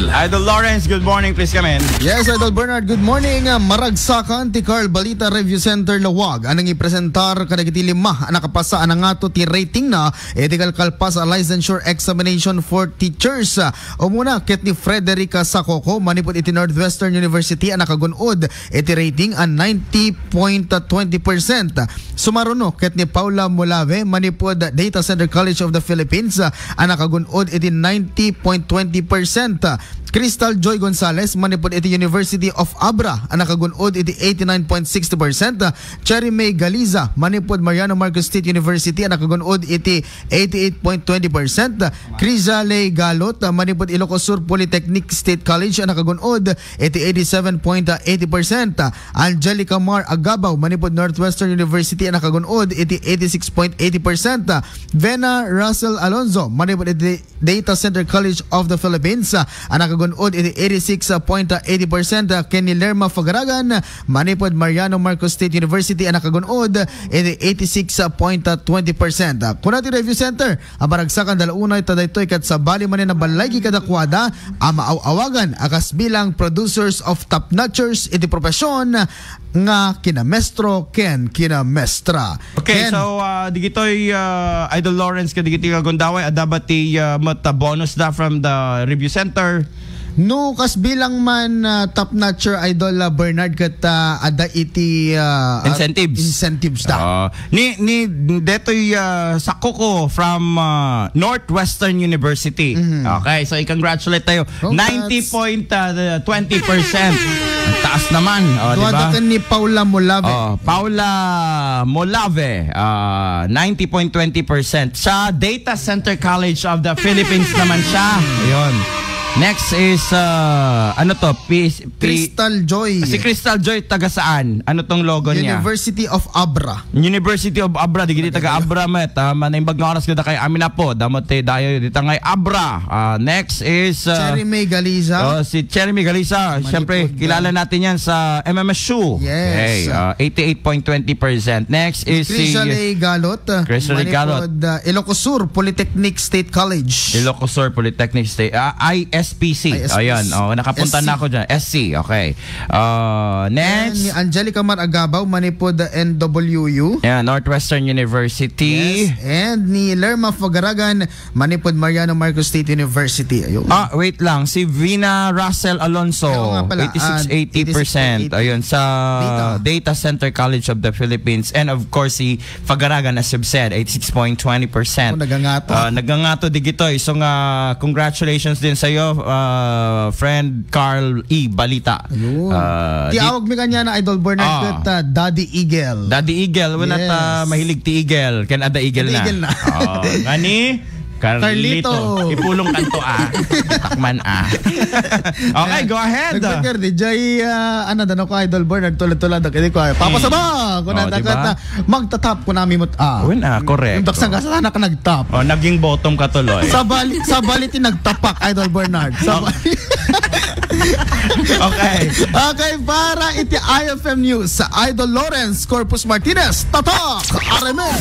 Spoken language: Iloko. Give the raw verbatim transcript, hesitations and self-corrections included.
Idol Lawrence, good morning. Please come in. Yes, Idol Bernard, good morning. Ah, maragsakan ti Carl Balita Review Center Laoag a nangipresentar kadagiti lima a nakapasa a nangato ti rating na iti kalkalpas a licensure examination for teachers. Ah, umuna ket ni Frederica Sacoco manipud iti Northwestern University a nakagun-od iti rating a ninety point twenty percent. Sumaruno ket ni Paula Molave manipud Data Center College of the Philippines, ah, a nakagun-od iti ninety point twenty percent. Crystal Joy Gonzalez manipud iti University of Abra a nakagun-od iti eighty-nine point sixty percent. Cherry May Galiza manipud Mariano Marcos State University a nakagun-od iti eighty-eight point twenty percent. Criza Ley Galot manipud Ilocos Sur Polytechnic State College a nakagun-od iti eighty-seven point eighty percent. Angelica Mar Agabaw manipud Northwestern University a nakagun-od iti eighty-six point eighty percent. Vena Russell Alonzo manipud iti Data Center College of the Philippines, ah, a nakagun-od iti eighty-six point eighty percent, ah, ken ni Lerma Fagaragan manipud Mariano Marcos State University a nakagun-od iti eighty-six point twenty percent. Ah, kuna ti Review Center, a maragsakan da la unay ta daytoy ket sabali manen a balay kadakuada a maaw-awagan a kas bilang producers of top notchers iti profession nga kinamestro ken kinamestra. Okay, Ken. So, ah, digitoy, ah, Idol Lawrence, kadagiti nga gundaway, adda ba ti, ah, met a bonus da from the review center? No, kas bilang man, ah, top notcher, Idol, ah, Bernard, ket, ah, adda iti, ah, Incentives. Incentives da. Ah, ni, ni, detoy, ah, Sacoco from, ah, Northwestern University. Mhm. Okay, so i-congratulate tayo. Congrats. Ninety point twenty percent. Ang taas naman, oh, di ba? Duada ken ni Paula Molave. Oh, Paula Molave, ah, ninety point twenty percent. Sa Data Center College of the Philippines naman siya. Ayun. Next is, ah, ano to? P-, P-, Crystal Joy. Si Crystal Joy, taga saan? Ano tong logo niya? University of Abra. University of Abra, di kita taga Abra met, ah, manaimbag nga oras kada kay amin na po. Damo ti dayo dita ngay Abra. Ah, next is, ah, Cherry May Galiza. Oh, si Cherry May Galiza. Manipod, siyempre, kilala natin yan sa M M S U. Yes. Okay, ah, eighty-eight point twenty percent. Next is si Crystal A. Galot. Crystal A. Galot. Manipod, ah, Ilocos Sur Polytechnic State College. Ilocos Sur Polytechnic State, ah, I S P C. I S P C. Ayan, oh, nakapunta na ako dyan. S C, okay. Ah, next. Ni Angelica Mar Agabaw, manipod N W U. Yeah, Northwestern University. Yes, and ni Lerma Fagaragan, manipod Mariano Marcos State University. Ayun. Ah, wait lang. Si Vina Russell Alonso, oo nga pala, eighty-six, ah, eighty percent. Ayun, sa Data. Data Center College of the Philippines. And of course, si Fagaragan, as you've said, eighty-six point twenty percent. Oh, nagangato. Ah, nagangato digitoy. So nga, congratulations din sa'yo, ah, friend Carl E. Balita. Ayun. Ah, ti awag mi kanya na Idol Bernard ket, ah, Daddy Eagle. Daddy Eagle, wala ta mahilig ti Eagle. Ken ada Eagle na. Ada Eagle na. Oh, ngani? Carlito. Carlito. Ipulong kanto, ah. Takman, ah. Okay, go ahead. Nagpagkar, di jay, ah, ano, dano ko, Idol Bernard, tulad-tulad, okay, di ko, ah, papasaba, kung nadakat na, magtatap ko nami mo, ah. Win, ah, correct. Yung daksang kasalanan ka nagtap. Oh, naging bottom ka tuloy. Sabali, sabali ti nagtapak, Idol Bernard. Sabali. Okay. Okay, para iti I F M News, Idol Lawrence Corpus Martinez, tatak, R M N.